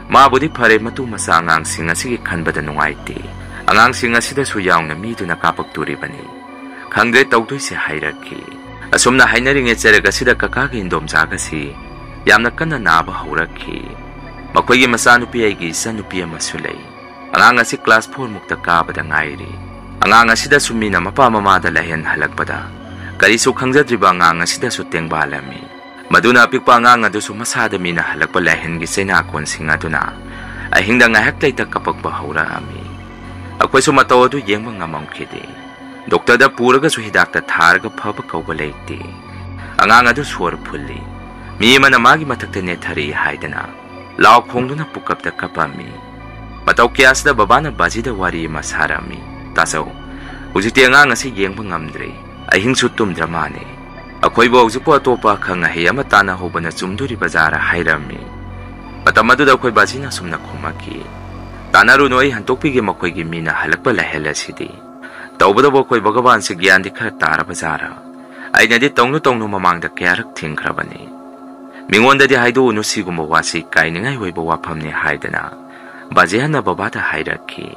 ꯃꯥꯕꯨꯗꯤ ꯐꯔꯦ, ꯃꯇꯨ ꯃꯆꯥ ꯑꯉꯥꯡꯁꯤꯡ ꯑꯁꯤꯒꯤ ꯈꯟꯕꯗ ꯅꯨꯡꯉꯥꯏꯇꯦ꯫ ꯑꯉꯥꯡꯁꯤꯡ ꯑꯁꯤꯗꯁꯨ ꯌꯥꯎꯅ ꯃꯤꯗꯨꯅ ꯀꯥꯞꯄꯛꯇꯣꯔꯤꯕꯅꯤ꯫ ꯈꯪꯗ꯭ꯔꯦ ꯇꯧꯗꯣꯏꯁꯦ" ꯍꯥꯏꯔꯛꯈꯤ꯫ ꯑꯁꯨꯝꯅ ꯍꯥꯏꯅꯔꯤꯉꯩ ꯆꯔꯛ ꯑꯁꯤꯗ ꯀꯀꯥꯒꯤ ꯏꯟꯗꯣꯝꯆꯥꯒꯁꯤ ꯌꯥꯝꯅ ꯀꯟꯅ ꯅꯥꯕ ꯍꯧꯔꯛꯈꯤ꯫ ꯃꯈꯣꯏꯒꯤ ꯃꯆꯥꯅꯨꯄꯤ, ꯑꯩꯒꯤ ꯏꯆꯟꯅꯨꯄꯤ ꯑꯃꯁꯨ ꯂꯩ꯫ ꯑꯉꯥꯡ ꯑꯁꯤ class four ꯃꯨꯛꯇ ꯀꯥꯕꯗ ꯉꯥꯏꯔꯤ꯫ ꯑꯉꯥꯡ ꯑꯁꯤꯗꯁꯨ ꯃꯤꯅ ꯃꯄꯥ ꯃꯃꯥꯗ ꯂꯥꯏꯍꯟ ꯍꯜꯂꯛꯄꯗ ꯀꯔꯤꯁꯨ ꯈꯪꯖꯗ꯭ꯔꯤꯕ ꯑꯉꯥꯡ ꯑꯁꯤꯗꯁꯨ ꯇꯦꯡꯕꯥꯜꯂꯝꯃꯤ꯫ ꯃꯗꯨꯅ ꯑꯄꯤꯛꯄ ꯑꯉꯥꯡ ꯑꯗꯨꯁꯨ ꯃꯁꯥꯗ ꯃꯤꯅ ꯍꯜꯂꯛꯄ ꯂꯥꯏꯍꯟꯒꯤ ꯆꯩꯅꯥꯀꯣꯟꯁꯤꯡ ꯑꯗꯨꯅ ꯑꯍꯤꯡꯗ ꯉꯥꯏꯍꯥꯛ ꯂꯩꯇ ꯀꯞꯄꯛꯄ ꯍꯧꯔꯛꯑꯝꯃꯤ꯫ ꯑꯩꯈꯣꯏꯁꯨ ꯃꯇꯧ ꯑꯗꯨ ꯌꯦꯡꯕ ꯉꯝꯃꯝꯈꯤꯗꯦ꯫ ꯗꯣꯛꯇꯔꯗ ꯄꯨꯔꯒꯁꯨ ꯍꯤꯗꯥꯛꯇ ꯊꯥꯔꯒ ꯐꯕ ꯀꯧꯕ ꯂꯩꯇꯦ꯫ ꯑꯉꯥꯡ ꯑꯗꯨ ꯁꯣꯔ ꯐꯨꯜꯂꯤ꯫ ꯃꯤ ꯑꯃꯅ ꯃꯥꯒꯤ ꯃꯊꯛꯇ ꯅꯦꯠꯊꯔꯛꯏ ꯍꯥꯏꯗꯅ ꯂꯥꯎ ꯈꯣꯡꯗꯨꯅ ꯄꯨꯀꯞꯇ ꯀꯞꯄꯝꯃꯤ꯫ ꯃꯇꯧ ꯀꯌꯥꯁꯤꯗ ꯕꯕꯥꯅ ꯕꯥꯖꯤꯗ ꯋꯥꯔꯤ ꯑꯃ ꯁꯥꯔꯝꯃꯤ꯫ "ꯇꯥꯆꯧ, ꯍꯧꯖꯤꯛꯇꯤ ꯑꯉꯥꯡ ꯑꯁꯤ ꯌꯦꯡꯕ ꯉꯝꯗ꯭ꯔꯦ꯫ ꯑꯍꯤꯡꯁꯨ ꯇꯨꯝꯗ꯭ꯔ ꯃꯥꯅꯦ꯫ "ꯑꯩꯈꯣꯏꯕꯨ ꯍꯧꯖꯤꯛꯄꯨ ꯑꯇꯣꯞꯄ ꯑꯈꯪ ꯑꯍꯩ ꯑꯃ ꯇꯥꯟꯅꯍꯧꯕꯅ ꯆꯨꯝꯗꯣꯔꯤꯕ ꯖꯥꯔꯥ?" ꯍꯥꯏꯔꯝꯃꯤ꯫ ꯃꯇꯝ ꯑꯗꯨꯗ ꯑꯩꯈꯣꯏ ꯕꯥꯖꯤꯅ ꯑꯁꯨꯝꯅ ꯈꯨꯝꯃꯛꯈꯤ, "ꯇꯥꯟꯅꯔꯨꯅꯨ, ꯑꯩ ꯍꯟꯗꯣꯛꯄꯤꯒꯦ, ꯃꯈꯣꯏꯒꯤ ꯃꯤꯅ ꯍꯜꯂꯛꯄ ꯂꯥꯏꯍꯜ ꯑꯁꯤꯗꯤ꯫ ꯇꯧꯕꯇꯕꯨ ꯑꯩꯈꯣꯏ ꯚꯒꯕꯥꯟꯁꯦ ꯒ꯭ꯌꯥꯟꯗꯤ ꯈꯔ ꯇꯥꯔꯕ ꯖꯥꯔꯥ? ꯑꯩꯅꯗꯤ ꯇꯧꯅꯨ ꯇꯧꯅꯨ ꯃꯃꯥꯡꯗ ꯀꯌꯥꯔꯛ ꯊꯤꯡꯈ꯭ꯔꯕꯅꯤ꯫ ꯃꯤꯉꯣꯟꯗꯗꯤ ꯍꯥꯏꯗꯣꯛꯎꯅꯨ ꯁꯤꯒꯨꯝꯕ ꯋꯥꯁꯤ, ꯏꯀꯥꯏꯅꯤꯡꯉꯥꯏ ꯑꯣꯏꯕ ꯋꯥꯐꯝꯅꯤ" ꯍꯥꯏꯗꯅ ꯕꯥꯖꯤꯍꯟꯅ ꯕꯕꯥꯗ ꯍꯥꯏꯔꯛꯈꯤ꯫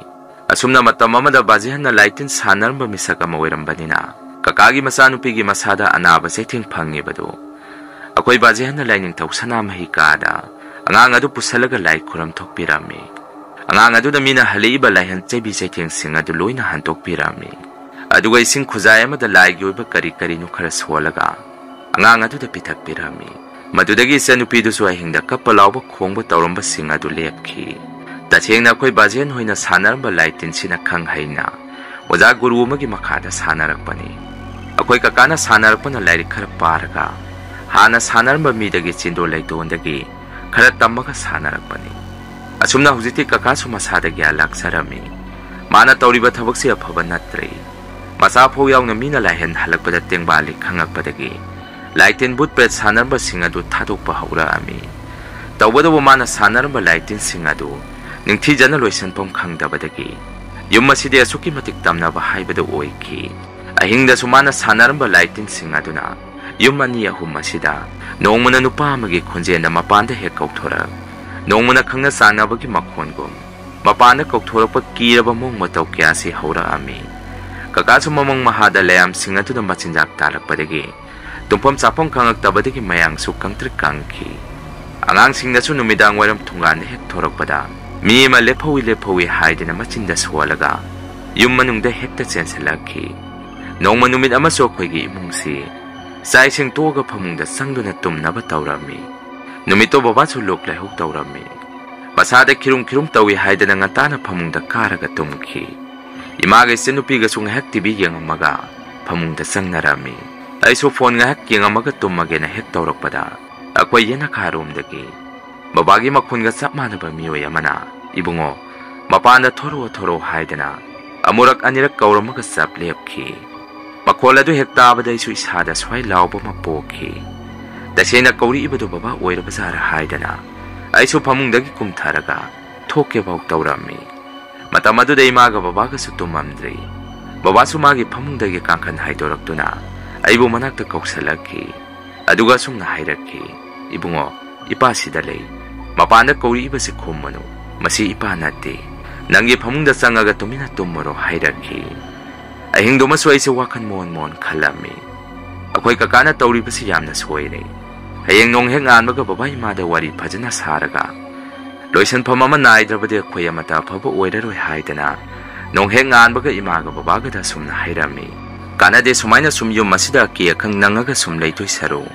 ꯑꯁꯨꯝꯅ ꯃꯇꯝ ꯑꯃꯗ ꯕꯥꯖꯤꯍꯟꯅ ꯂꯥꯏꯇꯤꯟ ꯁꯥꯟꯅꯔꯝꯕ ꯃꯤꯁꯛ ꯑꯃ ꯑꯣꯏꯔꯝꯕꯅꯤꯅ, ꯀꯀꯥꯒꯤ ꯃꯆꯥꯅꯨꯄꯤꯒꯤ ꯃꯁꯥꯗ ꯑꯅꯥꯕ ꯆꯩꯊꯦꯡ ꯐꯪꯉꯤꯕꯗꯨ ꯑꯩꯈꯣꯏ ꯕꯥꯖꯤꯍꯟꯅ ꯂꯥꯏꯅꯤꯡꯊꯧ ꯁꯅꯥꯃꯍꯤ ꯀꯥꯗ ꯑꯉꯥꯡ ꯑꯗꯨ ꯄꯨꯁꯜꯂꯒ ꯂꯥꯏ ꯈꯨꯔꯝ ꯊꯣꯛꯄꯤꯔꯝꯃꯤ꯫ ꯑꯉꯥꯡ ꯑꯗꯨꯗ ꯃꯤꯅ ꯍꯜꯂꯛꯏꯕ ꯂꯥꯏꯍꯟ ꯆꯩꯕꯤ ꯆꯩꯊꯦꯡꯁꯤꯡ ꯑꯗꯨ ꯂꯣꯏꯅ ꯍꯟꯗꯣꯛꯄꯤꯔꯝꯃꯤ꯫ ꯑꯗꯨꯒ ꯏꯁꯤꯡ ꯈꯨꯖꯥꯏ ꯑꯃꯗ ꯂꯥꯏꯒꯤ ꯑꯣꯏꯕ ꯀꯔꯤ ꯀꯔꯤꯅꯣ ꯈꯔ ꯁꯣꯜꯂꯒ ꯑꯉꯥꯡ ꯑꯗꯨꯗ ꯄꯤꯊꯛꯄꯤꯔꯝꯃꯤ꯫ ꯃꯗꯨꯗꯒꯤ ꯏꯆꯟꯅꯨꯄꯤꯗꯨꯁꯨ ꯑꯍꯤꯡꯗ ꯀꯞꯄ ꯂꯥꯎꯕ ꯈꯣꯡꯕ ꯇꯧꯔꯝꯕꯁꯤꯡ ꯑꯗꯨ ꯂꯦꯞꯈꯤ꯫ ꯇꯁꯦꯡꯅ ꯑꯩꯈꯣꯏ ꯕꯥꯖꯦꯟ ꯍꯣꯏꯅ ꯁꯥꯟꯅꯔꯝꯕ ꯂꯥꯏ ꯇꯤꯟꯁꯤꯅ ꯈꯪ ꯍꯩꯅ ꯑꯣꯖꯥ ꯒꯨꯔꯨ ꯑꯃꯒꯤ ꯃꯈꯥꯗ ꯁꯥꯟꯅꯔꯛꯄꯅꯤ꯫ ꯑꯩꯈꯣꯏ ꯀꯀꯥꯅ ꯁꯥꯟꯅꯔꯛꯄꯅ ꯂꯥꯏꯔꯤꯛ ꯈꯔ ꯄꯥꯔꯒ, ꯍꯥꯟꯅ ꯁꯥꯟꯅꯔꯝꯕ ꯃꯤꯗꯒꯤ ꯆꯤꯟꯗꯣ ꯂꯩꯇꯣꯟꯗꯒꯤ ꯈꯔ ꯇꯝꯃꯒ ꯁꯥꯟꯅꯔꯛꯄꯅꯤ꯫ ꯑꯁꯨꯝꯅ ꯍꯧꯖꯤꯛꯇꯤ ꯀꯀꯥꯁꯨ ꯃꯁꯥꯗ ꯒ꯭ꯌꯥꯟ ꯂꯥꯛꯆꯔꯝꯃꯤ꯫ ꯃꯥꯅ ꯇꯧꯔꯤꯕ ꯊꯕꯛꯁꯤ ꯑꯐꯕ ꯅꯠꯇ꯭ꯔꯦ꯫ ꯃꯆꯥ ꯐꯧ ꯌꯥꯎꯅ ꯃꯤꯅ ꯂꯥꯏꯍꯟ ꯍꯜꯂꯛꯄꯗ ꯇꯦꯡꯕꯥꯜꯂꯤ ꯈꯪꯉꯛꯄꯗꯒꯤ ꯂꯥꯏꯇꯤꯟ ꯕꯨꯠ ꯄ꯭ꯔꯦꯠ ꯁꯥꯟꯅꯔꯝꯕꯁꯤꯡ ꯑꯗꯨ ꯊꯥꯗꯣꯛꯄ ꯍꯧꯔꯛꯑꯝꯃꯤ꯫ ꯇꯧꯕꯇꯕꯨ ꯃꯥꯅ ꯁꯥꯟꯅꯔꯝꯕ ꯂꯥꯏꯇꯤꯟꯁꯤꯡ ꯑꯗꯨ ꯅꯤꯡꯊꯤꯖꯅ ꯂꯣꯏꯁꯤꯟꯐꯝ ꯈꯪꯗꯕꯗꯒꯤ ꯌꯨꯝ ꯑꯁꯤꯗꯤ ꯑꯁꯨꯛꯀꯤ ꯃꯇꯤꯛ ꯇꯝꯅꯕ ꯍꯥꯏꯕꯗꯨ ꯑꯣꯏꯈꯤ꯫ ꯑꯍꯤꯡꯗꯁꯨ ꯃꯥꯅ ꯁꯥꯟꯅꯔꯝꯕ ꯂꯥꯏꯇꯤꯟꯁꯤꯡ ꯑꯗꯨꯅ ꯌꯨꯝ ꯑꯅꯤ ꯑꯍꯨꯝ ꯑꯁꯤꯗ ꯅꯣꯡꯃꯅ ꯅꯨꯄꯥ ꯑꯃꯒꯤ ꯈꯣꯟꯖꯦꯜꯗ ꯃꯄꯥꯟꯗ ꯍꯦꯛ ꯀꯧꯊꯣꯔꯛ, ꯅꯣꯡꯃꯅ ꯈꯪꯅ ꯆꯥꯟꯅꯕꯒꯤ ꯃꯈꯣꯟꯒꯨꯝ ꯃꯄꯥꯟꯗ ꯀꯧꯊꯣꯔꯛꯄ ꯀꯤꯔꯕ ꯃꯑꯣꯡ ꯃꯇꯧ ꯀꯌꯥꯁꯤ ꯍꯧꯔꯛꯑꯝꯃꯤ꯫ ꯀꯀꯥꯁꯨ ꯃꯃꯪ ꯃꯍꯥꯗ ꯂꯩꯌꯥꯝꯁꯤꯡ ꯑꯗꯨꯗ ꯃꯆꯤꯟꯖꯥꯛ ꯇꯥꯜꯂꯛꯄꯗꯒꯤ ꯇꯨꯝꯐꯝ ꯆꯥꯐꯝ ꯈꯪꯉꯛꯇꯕꯗꯒꯤ ꯃꯌꯥꯡꯁꯨ ꯀꯪꯇ꯭ꯔꯤꯛ ꯀꯪꯈꯤ꯫ ꯑꯉꯥꯡꯁꯤꯡꯅꯁꯨ ꯅꯨꯃꯤꯗꯥꯡ ꯋꯥꯏꯔꯝ ꯊꯣꯡꯒꯥꯟꯗ ꯍꯦꯛ ꯊꯣꯔꯛꯄꯗ ꯃꯤ ꯑꯃ ꯂꯦꯞꯍꯧꯏ ꯂꯦꯞꯍꯧꯏ ꯍꯥꯏꯗꯅ ꯃꯆꯤꯟꯗ ꯁꯣꯜꯂꯒ ꯌꯨꯝ ꯃꯅꯨꯡꯗ ꯍꯦꯛꯇ ꯆꯦꯟꯁꯤꯜꯂꯛꯈꯤ꯫ ꯅꯣꯡꯃ ꯅꯨꯃꯤꯠ ꯑꯃꯁꯨ ꯑꯩꯈꯣꯏꯒꯤ ꯏꯃꯨꯡꯁꯤ ꯆꯥꯛ ꯏꯁꯤꯡ ꯇꯣꯛꯑꯒ ꯐꯃꯨꯡꯗ ꯆꯪꯗꯨꯅ ꯇꯨꯝꯅꯕ ꯇꯧꯔꯝꯃꯤ꯫ ꯅꯨꯃꯤꯠꯇꯣ ꯕꯕꯥꯁꯨ ꯂꯣꯛ ꯂꯥꯏꯍꯧ ꯇꯧꯔꯝꯃꯤ꯫ ꯃꯁꯥꯗ ꯈꯤꯔꯨꯝ ꯈꯤꯔꯨꯝ ꯇꯧꯏ ꯍꯥꯏꯗꯅ ꯉꯟꯇꯥꯅ ꯐꯃꯨꯡꯗ ꯀꯥꯔꯒ ꯇꯨꯝꯈꯤ꯫ ꯏꯃꯥꯒ ꯏꯆꯟꯅꯨꯄꯤꯒꯁꯨ ꯉꯥꯏꯍꯥꯛ ꯇꯤꯚꯤ ꯌꯦꯡꯉꯝꯃꯒ ꯐꯃꯨꯡꯗ ꯆꯪꯅꯔꯝꯃꯤ꯫ ꯑꯩꯁꯨ ꯐꯣꯟ ꯉꯥꯏꯍꯥꯛ ꯌꯦꯡꯉꯝꯃꯒ ꯇꯨꯝꯃꯒꯦꯅ ꯍꯦꯛ ꯇꯧꯔꯛꯄꯗ ꯑꯩꯈꯣꯏ ꯌꯦꯅꯈꯥꯔꯣꯝꯗꯒꯤ ꯕꯕꯥꯒꯤ ꯃꯈꯣꯟꯒ ꯆꯞ ꯃꯥꯟꯅꯕ ꯃꯤꯑꯣꯏ ꯑꯃꯅ, "ꯏꯕꯨꯡꯉꯣ, ꯃꯄꯥꯟꯗ ꯊꯣꯔꯛꯑꯣ, ꯊꯣꯔꯛꯑꯣ" ꯍꯥꯏꯗꯅ ꯑꯃꯨꯔꯛ ꯑꯅꯤꯔꯛ ꯀꯧꯔꯝꯃꯒ ꯆꯞ ꯂꯦꯞꯈꯤ꯫ ꯃꯈꯣꯜ ꯑꯗꯨ ꯍꯦꯛ ꯇꯥꯕꯗ ꯑꯩꯁꯨ ꯏꯁꯥꯗ ꯁ꯭ꯋꯥꯏ ꯂꯥꯎꯕ ꯑꯃ ꯄꯣꯛꯈꯤ꯫ ꯇꯁꯦꯡꯅ ꯀꯧꯔꯛꯏꯕꯗꯨ ꯕꯕꯥ ꯑꯣꯏꯔꯕꯖꯥꯔꯥ ꯍꯥꯏꯗꯅ ꯑꯩꯁꯨ ꯐꯃꯨꯡꯗꯒꯤ ꯀꯨꯝꯊꯔꯒ ꯊꯣꯛꯀꯦꯐꯥꯎ ꯇꯧꯔꯝꯃꯤ꯫ ꯃꯇꯝ ꯑꯗꯨꯗ ꯏꯃꯥꯒ ꯕꯕꯥꯒꯁꯨ ꯇꯨꯝꯃꯝꯗ꯭ꯔꯤ꯫ ꯕꯕꯥꯁꯨ ꯃꯥꯒꯤ ꯐꯃꯨꯡꯗꯒꯤ ꯀꯥꯡꯈꯟ ꯍꯥꯏꯗꯣꯔꯛꯇꯨꯅ ꯑꯩꯕꯨ ꯃꯅꯥꯛꯇ ꯀꯧꯁꯜꯂꯛꯈꯤ꯫ ꯑꯗꯨꯒ ꯑꯁꯨꯝꯅ ꯍꯥꯏꯔꯛꯈꯤ, "ꯏꯕꯨꯡꯉꯣ, ꯏꯄꯥ ꯁꯤꯗ ꯂꯩ꯫ ꯃꯄꯥꯟꯗ ꯀꯧꯔꯛꯏꯕꯁꯤ ꯈꯨꯝꯃꯨꯅꯨ꯫ ꯃꯁꯤ ꯏꯄꯥ ꯅꯠꯇꯦ꯫ ꯅꯪꯒꯤ ꯐꯃꯨꯡꯗ ꯆꯪꯉꯒ ꯇꯨꯃꯤꯟꯅ ꯇꯨꯝꯃꯨꯔꯣ" ꯍꯥꯏꯔꯛꯈꯤ꯫ ꯑꯍꯤꯡꯗꯨꯃꯁꯨ ꯑꯩꯁꯦ ꯋꯥꯈꯜ ꯃꯣꯟ ꯃꯣꯟ ꯈꯜꯂꯝꯃꯤ꯫ ꯑꯩꯈꯣꯏ ꯀꯀꯥꯅ ꯇꯧꯔꯤꯕꯁꯤ ꯌꯥꯝꯅ ꯁꯣꯏꯔꯦ꯫ ꯍꯌꯦꯡ ꯅꯣꯡ ꯍꯦꯛ ꯉꯥꯟꯕꯒ ꯕꯕꯥ ꯏꯃꯥꯗ ꯋꯥꯔꯤ ꯐꯖꯅ ꯁꯥꯔꯒ ꯂꯣꯏꯁꯤꯟꯐꯝ ꯑꯃ ꯅꯥꯏꯗ꯭ꯔꯕꯗꯤ ꯑꯩꯈꯣꯏ ꯑꯃꯠꯇ ꯑꯐꯕ ꯑꯣꯏꯔꯔꯣꯏ ꯍꯥꯏꯗꯅ ꯅꯣꯡ ꯍꯦꯛ ꯉꯥꯟꯕꯒ ꯏꯃꯥꯒ ꯕꯕꯥꯒꯗ ꯑꯁꯨꯝꯅ ꯍꯥꯏꯔꯝꯃꯤ꯫ "ꯀꯥꯟꯅꯗꯦ, ꯁꯨꯃꯥꯏꯅ ꯁꯨꯝ ꯌꯨꯝ ꯑꯁꯤꯗ ꯑꯀꯤ ꯑꯈꯪ ꯅꯪꯉꯒ ꯁꯨꯝ ꯂꯩꯗꯣꯏ ꯁꯔꯨꯛ,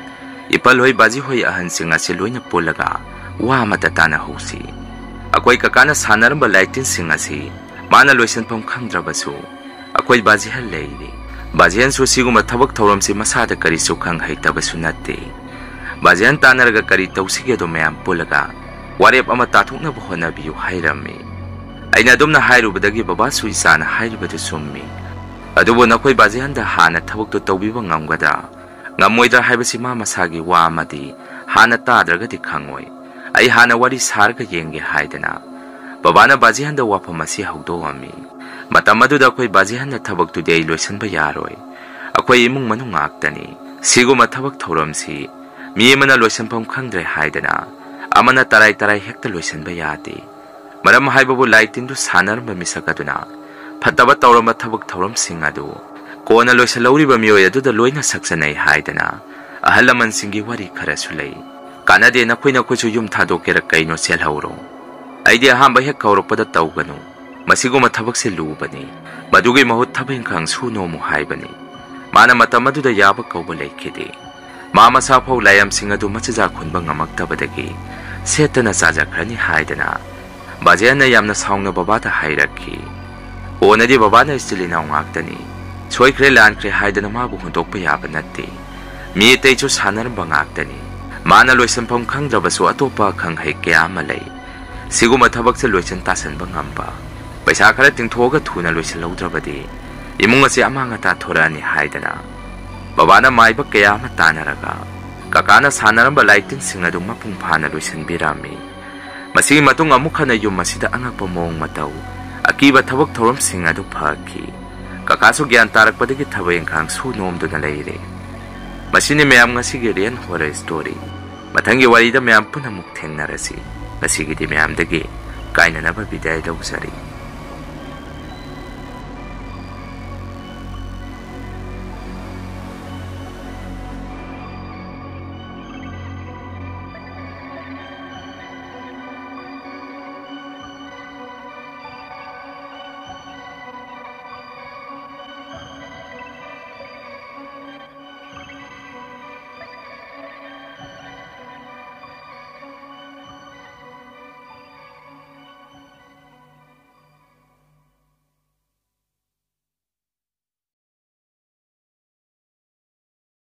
ꯏꯄꯜ ꯍꯣꯏ, ꯕꯥꯖꯤ ꯍꯣꯏ ꯑꯍꯟꯁꯤꯡ ꯑꯁꯤ ꯂꯣꯏꯅ ꯄꯨꯜꯂꯒ ꯋꯥ ꯑꯃꯠꯇ ꯇꯥꯟꯅꯍꯧꯁꯤ꯫ ꯑꯩꯈꯣꯏ ꯀꯀꯥꯅ ꯁꯥꯟꯅꯔꯝꯕ ꯂꯥꯏꯇꯤꯟꯁꯤꯡ ꯑꯁꯤ ꯃꯥꯅ ꯂꯣꯏꯁꯤꯟꯐꯝ ꯈꯪꯗ꯭ꯔꯕꯁꯨ ꯑꯩꯈꯣꯏ ꯕꯥꯖꯤꯍꯟ ꯂꯩꯔꯤ꯫ ꯕꯥꯖꯤꯍꯟꯁꯨ ꯁꯤꯒꯨꯝꯕ ꯊꯕꯛ ꯊꯧꯔꯝꯁꯤ ꯃꯁꯥꯗ ꯀꯔꯤꯁꯨ ꯈꯪ ꯍꯩꯇꯕꯁꯨ ꯅꯠꯇꯦ꯫ ꯕꯥꯖꯤꯍꯟ ꯇꯥꯟꯅꯔꯒ ꯀꯔꯤ ꯇꯧꯁꯤꯒꯦꯗꯣ ꯃꯌꯥꯝ ꯄꯨꯜꯂꯒ ꯋꯥꯔꯦꯞ ꯑꯃ ꯇꯥꯊꯣꯛꯅꯕ ꯍꯣꯠꯅꯕꯤꯌꯨ" ꯍꯥꯏꯔꯝꯃꯤ꯫ ꯑꯩꯅ ꯑꯗꯨꯝꯅ ꯍꯥꯏꯔꯨꯕꯗꯒꯤ ꯕꯕꯥꯁꯨ ꯏꯆꯥꯅ ꯍꯥꯏꯔꯤꯕꯗꯨ ꯆꯨꯝꯃꯤ꯫ ꯑꯗꯨꯕꯨ ꯅꯈꯣꯏ ꯕꯥꯖꯤꯍꯟꯗ ꯍꯥꯟꯅ ꯊꯕꯛꯇꯨ ꯇꯧꯕꯤꯕ ꯉꯝꯒꯗ꯭ꯔꯥ ꯉꯝꯃꯣꯏꯗ꯭ꯔꯥ ꯍꯥꯏꯕꯁꯤ ꯃꯥ ꯃꯁꯥꯒꯤ ꯋꯥ ꯑꯃꯗꯤ ꯍꯥꯟꯅ ꯇꯥꯗ꯭ꯔꯒꯗꯤ ꯈꯪꯉꯣꯏ꯫ ꯑꯩ ꯍꯥꯟꯅ ꯋꯥꯔꯤ ꯁꯥꯔꯒ ꯌꯦꯡꯒꯦ ꯍꯥꯏꯗꯅ ꯕꯕꯥꯅ ꯕꯥꯖꯤꯍꯟꯗ ꯋꯥꯐꯝ ꯑꯁꯤ ꯍꯧꯗꯣꯛꯑꯝꯃꯤ꯫ ꯃꯇꯝ ꯑꯗꯨꯗ ꯑꯩꯈꯣꯏ ꯕꯥꯖꯤꯍꯟꯅ ꯊꯕꯛꯇꯨꯗꯤ ꯑꯩ ꯂꯣꯏꯁꯤꯟꯕ ꯌꯥꯔꯣꯏ꯫ ꯑꯩꯈꯣꯏ ꯏꯃꯨꯡ ꯃꯅꯨꯡ ꯉꯥꯛꯇꯅꯤ꯫ ꯁꯤꯒꯨꯝꯕ ꯊꯕꯛ ꯊꯧꯔꯝꯁꯤ ꯃꯤ ꯑꯃꯅ ꯂꯣꯏꯁꯤꯟꯐꯝ ꯈꯪꯗ꯭ꯔꯦ ꯍꯥꯏꯗꯅ ꯑꯃꯅ ꯇꯔꯥꯏ ꯇꯔꯥꯏ ꯍꯦꯛꯇ ꯂꯣꯏꯁꯤꯟꯕ ꯌꯥꯗꯦ꯫ ꯃꯔꯝ ꯍꯥꯏꯕꯕꯨ ꯂꯥꯏꯇꯤꯟꯗꯨ ꯁꯥꯟꯅꯔꯝꯕ ꯃꯤꯁꯛ ꯑꯗꯨꯅ ꯐꯠꯇꯕ ꯇꯧꯔꯝꯕ ꯊꯕꯛ ꯊꯧꯔꯝꯁꯤꯡ ꯑꯗꯨ ꯀꯣꯟꯅ ꯂꯣꯏꯁꯤꯜꯍꯧꯔꯤꯕ ꯃꯤꯑꯣꯏ ꯑꯗꯨꯗ ꯂꯣꯏꯅ ꯁꯛꯆꯟꯅꯩ ꯍꯥꯏꯗꯅ ꯑꯍꯜ ꯂꯃꯟꯁꯤꯡꯒꯤ ꯋꯥꯔꯤ ꯈꯔꯁꯨ ꯂꯩ꯫ "ꯀꯥꯟꯅꯗꯦ, ꯅꯈꯣꯏ ꯅꯈꯣꯏꯁꯨ ꯌꯨꯝ ꯊꯥꯗꯣꯛꯀꯦꯔꯥ ꯀꯩꯅꯣ, ꯆꯦꯜꯍꯧꯔꯣ꯫ ꯑꯩꯗꯤ ꯑꯍꯥꯟꯕ ꯍꯦꯛ ꯀꯧꯔꯛꯄꯗ ꯇꯧꯒꯅꯨ꯫ ꯃꯁꯤꯒꯨꯝꯕ ꯊꯕꯛꯁꯦ ꯂꯨꯕꯅꯤ꯫ ꯃꯗꯨꯒꯤ ꯃꯍꯨꯠ ꯊꯕꯛ ꯏꯪꯈꯥꯡ ꯁꯨ ꯅꯣꯝꯃꯨ" ꯍꯥꯏꯕꯅꯤ꯫ ꯃꯥꯅ ꯃꯇꯝ ꯑꯗꯨꯗ ꯌꯥꯕ ꯀꯧꯕ ꯂꯩꯈꯤꯗꯦ꯫ ꯃꯥ ꯃꯁꯥ ꯐꯥꯎ ꯂꯥꯏꯌꯥꯝꯁꯤꯡ ꯑꯗꯨ ꯃꯆꯤꯟꯖꯥꯛ ꯍꯨꯟꯕ ꯉꯝꯃꯛꯇꯕꯗꯒꯤ ꯁꯦꯠꯇꯅ ꯆꯥꯖꯈ꯭ꯔꯅꯤ ꯍꯥꯏꯗꯅ ꯕꯥꯖꯦꯟꯅ ꯌꯥꯝꯅ ꯁꯥꯎꯅ ꯕꯕꯥꯗ ꯍꯥꯏꯔꯛꯈꯤ꯫ ꯀꯣꯟꯅꯗꯤ ꯕꯕꯥꯅ ꯏꯆꯤꯜ ꯏꯅꯥꯎ ꯉꯥꯛꯇꯅꯤ, ꯁꯣꯏꯈ꯭ꯔꯦ ꯂꯥꯟꯈ꯭ꯔꯦ ꯍꯥꯏꯗꯅ ꯃꯥꯕꯨ ꯍꯨꯟꯗꯣꯛꯄ ꯌꯥꯕ ꯅꯠꯇꯦ꯫ ꯃꯤ ꯑꯇꯩꯁꯨ ꯁꯥꯟꯅꯔꯝꯕ ꯉꯥꯛꯇꯅꯤ꯫ ꯃꯥꯅ ꯂꯣꯏꯁꯤꯟꯐꯝ ꯈꯪꯗ꯭ꯔꯕꯁꯨ ꯑꯇꯣꯞꯄ ꯑꯈꯪ ꯑꯍꯩ ꯀꯌꯥ ꯑꯃ ꯂꯩ꯫ ꯁꯤꯒꯨꯝꯕ ꯊꯕꯛꯁꯦ ꯂꯣꯏꯁꯤꯟ ꯇꯥꯁꯤꯟꯕ ꯉꯝꯕ, ꯄꯩꯁꯥ ꯈꯔ ꯇꯤꯡꯊꯣꯛꯑꯒ ꯊꯨꯅ ꯂꯣꯏꯁꯤꯜꯍꯧꯗ꯭ꯔꯕꯗꯤ ꯏꯃꯨꯡ ꯑꯁꯤ ꯑꯃꯥꯡ ꯑꯇꯥ ꯊꯣꯔꯛꯑꯅꯤ ꯍꯥꯏꯗꯅ ꯕꯕꯥꯅ ꯃꯥꯏꯕ ꯀꯌꯥ ꯑꯃ ꯇꯥꯟꯅꯔꯒ ꯀꯀꯥꯅ ꯁꯥꯟꯅꯔꯝꯕ ꯂꯥꯏꯇꯤꯟꯁꯤꯡ ꯑꯗꯨ ꯃꯄꯨꯡ ꯐꯥꯅ ꯂꯣꯏꯁꯤꯟꯕꯤꯔꯝꯃꯤ꯫ ꯃꯁꯤꯒꯤ ꯃꯇꯨꯡ ꯑꯃꯨꯛ ꯍꯟꯅ ꯌꯨꯝ ꯑꯁꯤꯗ ꯑꯉꯛꯄ ꯃꯑꯣꯡ ꯃꯇꯧ, ꯑꯀꯤꯕ ꯊꯕꯛ ꯊꯧꯔꯝꯁꯤꯡ ꯑꯗꯨ ꯐꯈꯤ꯫ ꯀꯀꯥꯁꯨ ꯒ꯭ꯌꯥꯟ ꯇꯥꯔꯛꯄꯗꯒꯤ ꯊꯕꯛ ꯏꯪꯈꯥꯡ ꯁꯨ ꯅꯣꯝꯗꯨꯅ ꯂꯩꯔꯦ꯫ ꯃꯁꯤꯅꯤ ꯃꯌꯥꯝ ꯉꯁꯤꯒꯤ Real Horror Story꯫ ꯃꯊꯪꯒꯤ ꯋꯥꯔꯤꯗ ꯃꯌꯥꯝ ꯄꯨꯟꯅꯃꯨꯛ ꯊꯦꯡꯅꯔꯁꯤ꯫ ꯉꯁꯤꯒꯤꯗꯤ ꯃꯌꯥꯝꯗꯒꯤ ꯀꯥꯏꯅꯅꯕ ꯕꯤꯗꯥꯏ ꯂꯧꯖꯔꯤ꯫